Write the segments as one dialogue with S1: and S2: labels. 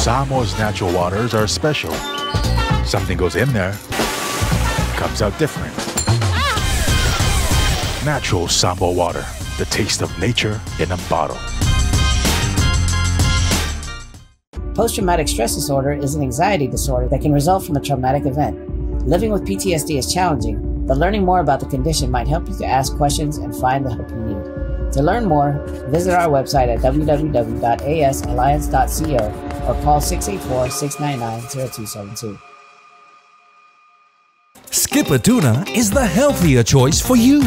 S1: Samoa's natural waters are special. Something goes in there, comes out different. Natural Samoa water, the taste of nature in a bottle.
S2: Post traumatic stress disorder is an anxiety disorder that can result from a traumatic event. Living with PTSD is challenging, but learning more about the condition might help you to ask questions and find the help you need. To learn more, visit our website at www.asalliance.co or call 684 699 0272.
S3: Skipper Tuna is the healthier choice for you.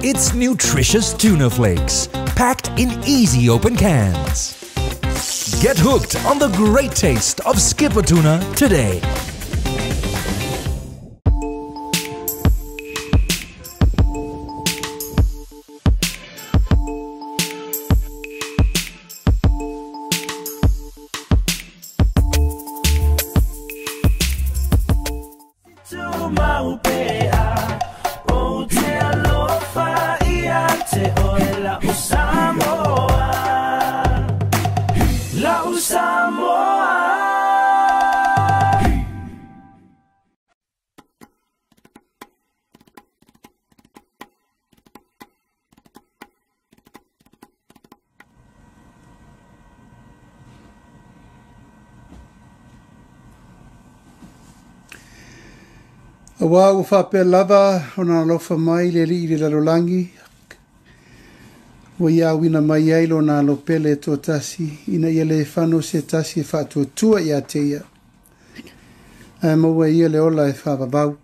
S3: It's nutritious tuna flakes, packed in easy open cans. Get hooked on the great taste of Skipper Tuna today.
S4: Auā ua faapea lava ona alofa mai le Alii i le lalolagi, ua ia auina mai ai lona alo pele e toatasi, ina ia le fano se tasi e faatuatua ia te ia, ae maua e ia le ola e faavavau.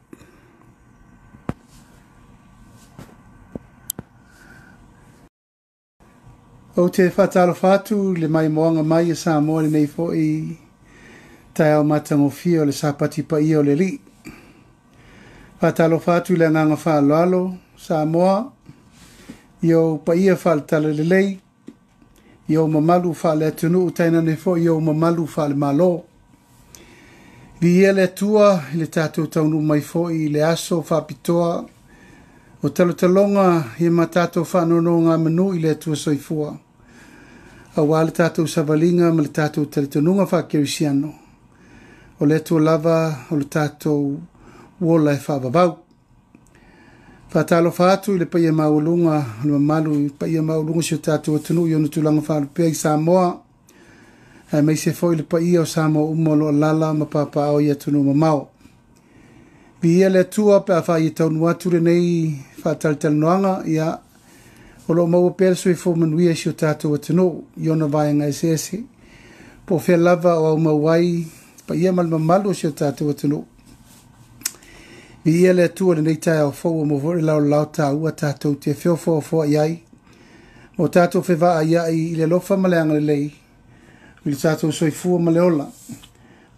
S4: Ou te faatalofa atu i le maimoaga mai a Samoa i lenei foi taeao matagofie o le Sapati paia o le Alii. Faatalofa atu i le agaga faaaloalo, Samoa, i ou paia faale-talalelei, i ou mamalu faale-atunuu tainane foi i ou mamalu faale-Malo. Viia le Atua i le tatou taunuu mai foi i le aso faapitoa o talotaloga ia ma tatou faanonogamanu i le Atua Soifua, auā le tatou savaliga ma le tatou talitonuga faakerisiano, o le Atua lava o le tatou ola e faavavau. Faatalofa atu i le paia maualuga o le mamalu i paia maualuga o si o tatou atunuu i ona tulaga faalupea i Samoa, aemaise foi le paia o Samoa uma o lo o alaala ma papaaao i atunuu mamao. Viia le Atua pe a faaia taunuu atu lenei faatalatalanoaga, ia, o lo o maua pea le soifua manuia i si o tatou atunuu i ona vaega eseese, po o fea lava o aumau ai paia ma le mamalu o si o tatou atunuu. Viia le Atua i lenei taeao fou ua maua foi le laolao taua tatou te feofaofaoai ai ma o tatou fevaaiai i le alofa ma le agalelei i le tatou soifua ma le ola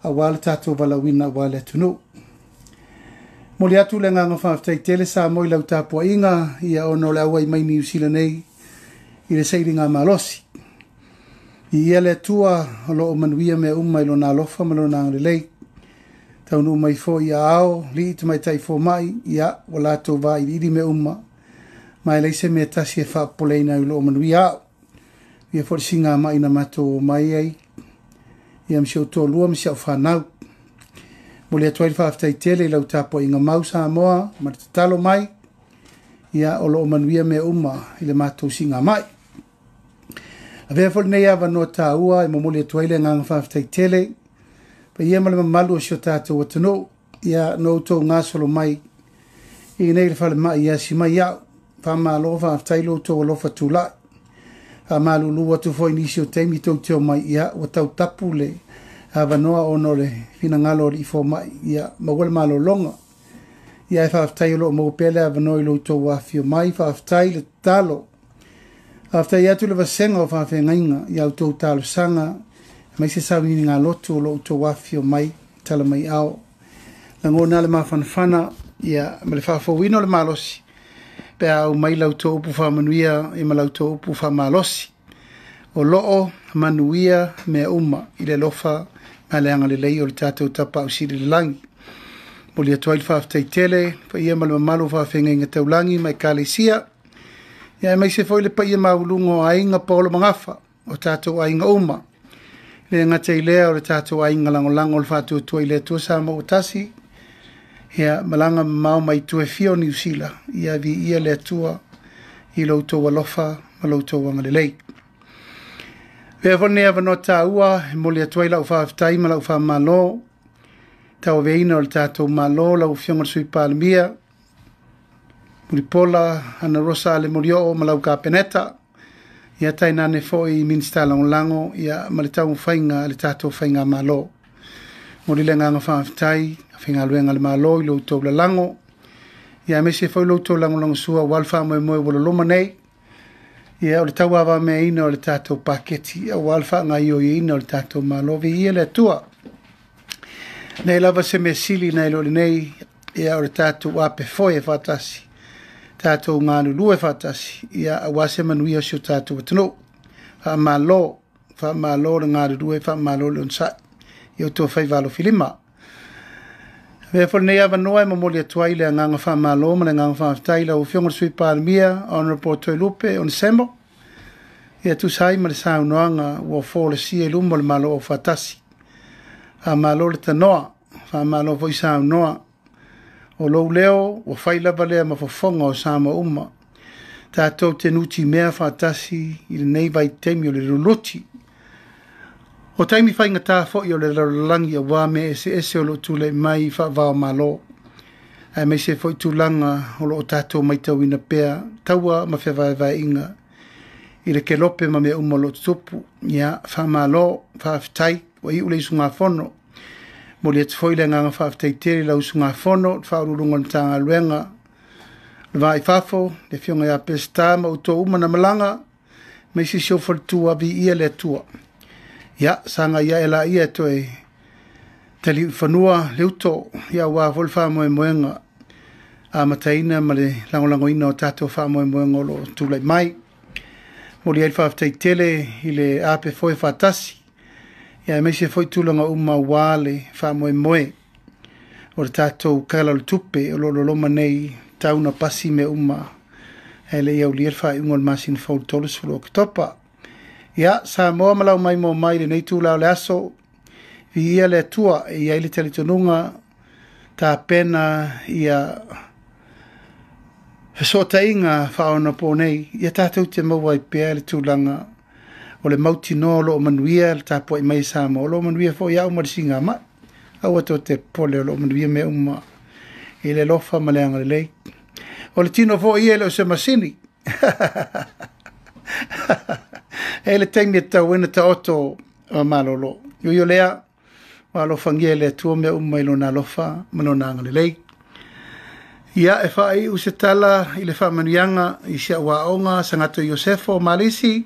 S4: aua le tatou valaauina aua le atunuu. Momoli atu le agaga faafetai tele Samoa i lau tapuaiga ia ona o le auai mai Niu Sila nei i le sailiga malosi. Viia le Atua o lo o manuia mea uma i lona alofa ma lona agalelei. Taunuu mai foi i aao, alii tamaitai fomai, ia ua latou vailiili mea uma, ma e leai se mea tasi e faapopoleina ai o lo o manuia au. Ia foi le sigamai na matou omai ai, ia ma si ou toalua ma si au fanau. Momoli atu ai le faafetai tele i lau tapuaiga mau Samoa ma le tatalo mai, ia o lo o manuia mea uma i le matou sigamai. Avea foi lenei avanoa taua e momoli atu ai le agaga faafetai tele paia ma le mamalu o si o tatou atunuu, ia no outou gasolo mai i nei le falemai e asi mai au. Faamalo faafetai lo outou alofa tulai. Faamalulu atu foi i nisi o taimi tou te omai, ia ua tau tapu le avanoa ona o le finagalo o alii fomai, ia maua le malologa. Ia ae faafetai o lo o maua pea le avanoa i lo outou afifio mai, faafetai le tatalo. Faafetai atu le vasega o faafeagaiga i a outou talosaga aemaise sauniuniga lotu o lo outou afifio mai tala mai ao. Lagona le mafanafana ia ma le faafouina o le malosi pe a aumai la outou upu faamanuia ia ma la outou upu faamalosi. O lo o manuia mea uma i le alofa ma le agalelei o le tatou Tapaau Sili i le Lagi. Momoli atu ai le faafetai tele, paia ma le mamalu o faafeagaiga taulagi ma ekalesia, ia aemaise foi le paia maualuga o aiga Paolo Magafa, o tatou aiga uma. Le gata i lea o le tatou aiga lagolago o le Faatuatua i le Atua Samoa ua Tasi, ia malaga mamao mai itu e fia o Niu Sila, ia viia le Atua i lo outou alofa ma lo outou agalelei. Avea foi lenei avanoa taua e momoli atu ai lau faafetai ma lau faamalo tauaveina o le tatou Malo, lau Afioga i le Sui Palemia, Mulipola Anarosa Ale Molioo ma lau Kapeneta, ia tainane foi Minisita Lagolago ia ma le taumafaiga a le tatou Faigamalo. Momoli le agaga faafetai faigaluega a le Malo i lo outou lalago, ia aemaise foi lo outou lagolagosua aua le faamoemoe ua loloma nei, ia o le tauavameaina o le tatou paketi aua le faagaoioiina o le tatou Malo. Viia le Atua. Nei lava se mea sili nai lo lenei, ia o le tatou ape foe e faatasi, tatou galulue faatasi, ia aua se manuia o si o tatou atunuu. Faamalo, faamalo le galulue, faamalo le onosai i outou faiva alofilima. Avea foi lenei avanoa e momoli atu ai le agaga faamalo ma le agaga faafetai i lau Afioga i le Sui Palemia, Honourable Toelupe Onesemo, ia tusa ai ma le saunoaga ua folasia i luma o le Malo Aufaatasi. Faamalo le tanoa, faamalo foi saunoa. O lou leo ua fai lava lea ma fofoga o Samoa uma. Tatou te nutimea faatasi i lenei vaitaimi o le luluti. O taimi faigata foi o le lalolagi aua mea eseese o lo o tulai mai i faavao Malo, aemaise foi tulaga o lo o tatou matauina pea taua ma fevaevaeaiga i le kelope ma mea uma o lo o tutupu. Ia, faamalo, faafetai, ua iu le usugafono. Momoli atu foi le agaga faafetai tele i lau usugafono, le Faauluuluga o le Matagaluega o le Va i Fafo, le Afioga ia Peseta ma outou uma na malaga, ma isi si ou faletua, viia le Atua. Ia, sagai ae laia e toe taliu i fanua le uto, ia aua foi le faamoemoega amataina ma le lagolagoina o tatou faamoemoega o lo o tulai mai. Momoli ai le faafetai tele i le ape foe faatasi, ia aemaise foi tulaga uma aua le faamoemoe o le tatou Tala o le Tupe o lo o loloma nei tau na pasi mea uma ae le i aulia le faaiuga o le masina fou i le 30 o Oketopa. Ia, Samoa ma lau maimoa mai i lenei itula o le aso, viia le Atua e i ai le talitonuga tapena ia fesootaiga faaonaponei, ia tatou te maua ai pea le tulaga o le mautinoa o lo o manuia le tapuai mai e Samoa, o lo o manuia foi au ma le sigamai. Aua tou te popole, o lo o manuia mea uma i le alofa ma le agalelei. O le tino foi ia e le o se masini. E le taimi e tatau ai ona taoto malolo. Ui o lea, ua alofagia e le Atua mea uma i lona alofa ma lona agalelei. Ia, e faaiu se tala i le faamanuiaga i si au aoga Sagato Iosefo Malisi.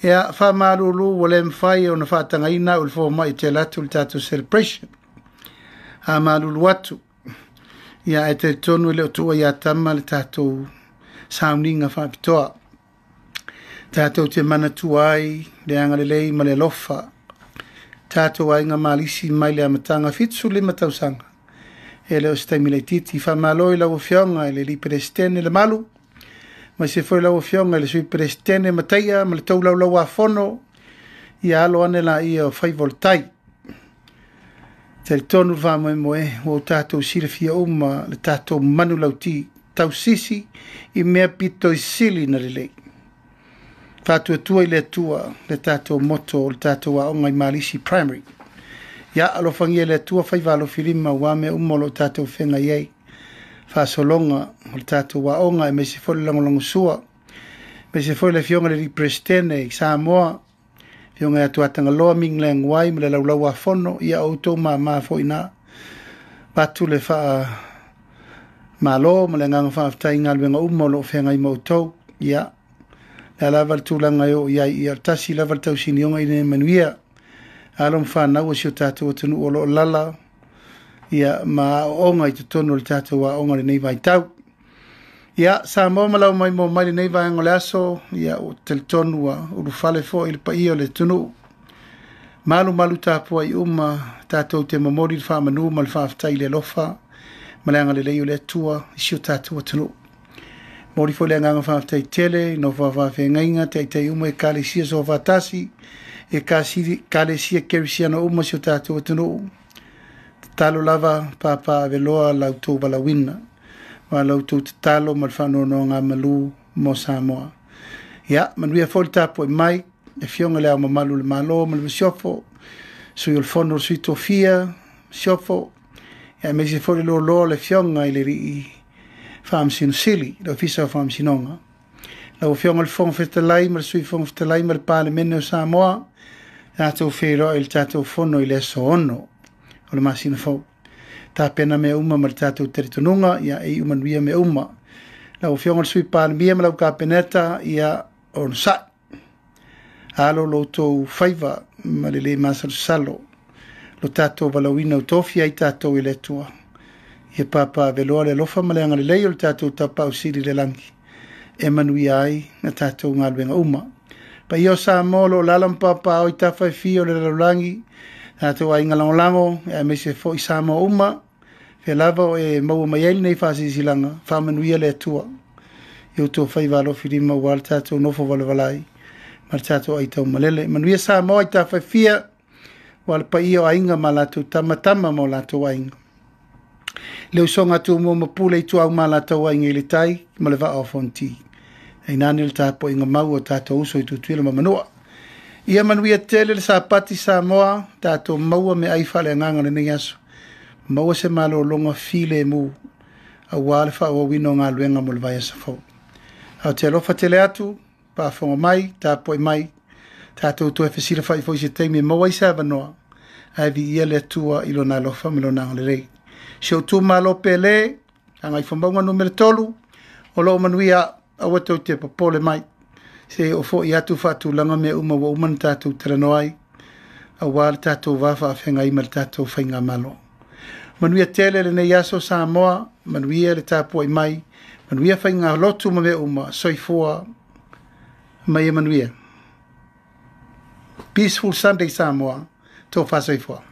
S4: Ia, faamalulu ua le mafai ona faatagaina au i le fomai e tele atu le tatou celebration. Faamalulu atu. Ia, ae talitonu e le o tuua ia Tama le tatou sauniga faapitoa. Tatou te manatua ai le agalelei ma le alofa. Tatou aiga Malisi mai le amataga 75 tausaga. E le o se taimi laitiiti. Faamalo i lau Afioga i le Alii Peresetene Lemalu, aemaise foi lau Afioga i le Sui Peresetene Mataia ma le tou laulauafono, ia alo ane laia o faiva o le tai. Talitonu le faamoemoe ua o tatou silafia uma le tatou manulauti tausisi i mea pito i sili na lelei. Faatuatua i le Atua le tatou moto o le tatou aoga i Malisi Primary. Ia alofagia e le Atua faiva alofilima aua mea uma o lo o tatou feagai ai. Faasologa o le tatou aoga aemaise foi le lagolagosua, aemaise foi le Afioga i le Alii Peresetene i Samoa, Afioga ia Tuatagaloa Ming Leng Wai ma le Laulauafono, ia o outou mama foi na. Avatu le faamalo ma le agaga faafetai i galuega uma o lo o feagai ma outou. Ia, le a lava le tulaga e oo i ai, ia o le tasi lava le tausinioga ina ia manuia alo ma fanau o si o tatou atunuu o lo o lala ia ma aoaoga i totonu o le tatou aoga i lenei vaitau. Ia, Samoa ma lau maimoa mai lenei vaega o le aso, ia, ua talitonu ua ulufale foi i le paia o le atunuu. Malumalu tapuai uma, tatou te momoli le faamanu ma le faafetai i le alofa ma le agalelei o le Atua i si o tatou atunuu. Momoli foi le agaga faafetai tele i nofo a faafeagaiga taitai uma Ekalesia Soofaatasi, Ekalesia Kerisiano uma o si o tatou atunuu. Tatalo lava papaaveloa la outou valaauina ma la outou tatalo ma le faanonogamanu mo Samoa. Ia, manuia foi le tapuai mai, le Afioga i Le Ao Mamalu o le Malo ma le Masiofo, Sui o le Fono a Sui Tofia, Masiofo, aemaise foi le loaloa o le Afioga i le Alii Faamasino Sili, le Ofisa o Faamasinoga. Lau Afioga i le Fofoga Fetalai ma le Sui Fofoga Fetalai ma le Palemene o Samoa, tatou feiloai i le tatou Fono i le aso 6 o le masina fou. Tapena mea uma ma le tatou talitonuga, ia e iu manuia mea uma. Lau Afioga i le Sui Palemia ma lau Kapeneta, ia onosai. Alo lo outou faiva ma le lē masalosalo lo tatou valaauina ua tofia ai tatou e le Atua. Ia papaaveloa le alofa ma le agalelei o le tatou Tapaau Sili i le lagi e manuia ai na tatou galuega uma. Paia o Samoa o lo o alaala ma papaaao i tafa e fia o le lalolagi, tatou aiga lagolago, aemaise foi Samoa uma, fea lava o e maua mai ai lenei faasilasilaga, faamanuia le Atua i outou faiva alofilima aua le tatou nofo valavala ai ma le tatou aitaumalele. Manuia Samoa i tafa e fia, aua le paia o aiga ma latou tama, tama ma o latou aiga. Le usoga a Tumua ma Pule Ituau ma latou aiga i le tai ma le vaa o Fonoti. Tainane le tapuaiga mau o tatou uso i Tutuila ma Manua. Ia manuia tele le Sapati Samoa, tatou maua meaai faaleagaga o lenei aso. Maua se malologa filemu aua le faaauauina o galuega mo le vaiaso fou. Ae ou te alofa tele atu, faafofoga mai, tapuai mai, tatou toe fesilafai foi i se taimi e maua ai se avanoa, ae viia le Atua i Lona alofa ma Lona agalelei. Si ou itumalo pele, Gagaifomauga Nu.3, o lo o manuia, aua tou te popole mai. Se i oo foi atu faatulaga mea uma ua uma ona tatou talanoa ai, aua le tatou va faafeagai ma le tatou faigamalo. Manuia tele lenei aso Samoa, manuia le tapuai mai, manuia faigalotu ma mea uma, soifua ma ia manuia. Peaceful Sunday Samoa, tofa soifua.